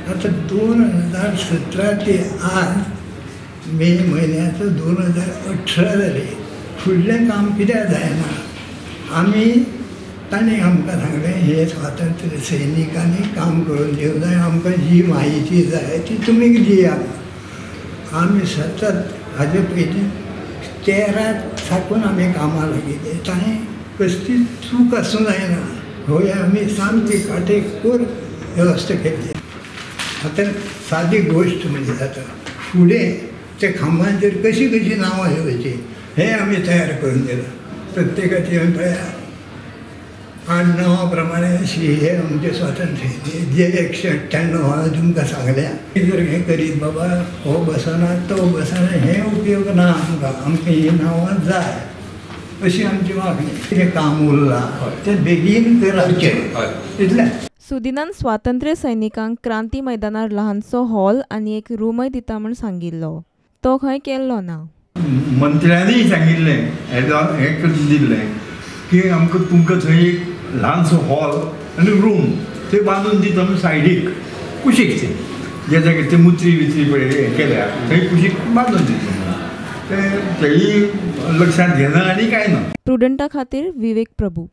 आतां 2017 ते आज मे म्हयन्याचो 2018 जाले, फुडलें काम कित्याक जायना? आमी तांणी आमकां सांगलें हे स्वातंत्र्य सैनिकांनी काम करून दिवंक जाय, आमकां जी म्हायती जाय ती तुमी दियात। आमी सतत हाजे पयलीं 13 साकून आमी कामां लागिल्ले, ताणें कसली चूक आसूं जायना होय आमी सामकी काटेकोर वेवस्था केल्ली। आतां सादी गोश्ट म्हणजे जाता फुडें त्या खांबांचेर कशी कशी नांवां येवची हें आमी तयार करून दिलां। प्रत्येकाची पळया आडनांवा प्रमाणे अशी हे आमचे स्वातंत्र्य जे 198 हांवें तुमकां सांगल्या। जर हें करीत बाबा हो बसना तो बसना हें उपयोग ना आमकां, आमकां ही नांवां जाय अशी आमची मागणी। कितें काम उरलां तें बेगीन कराचें इतलें। सुदिनान स्वातंत्र्य सैनिकांक क्रांती मैदानार ल्हानसो हॉल आनी एक रूमय दिता म्हूण सांगिल्लो, तो खंय केल्लो ना। मंत्र्यांनीय सांगिल्लें हें करून दिल्लें की आमकां तुमकां थंय एक ल्हानसो हॉल आनी रूम थंय बांदून दिता आमी सायडीक कुशीक थंय ज्या जाग्यार ते मुत्री बित्री पळय हें केल्या थंय कुशीक बांदून दिता म्हणून तें थंय लक्षांत घेना आनी कांय ना। प्रुडंटा खातीर विवेक प्रभू।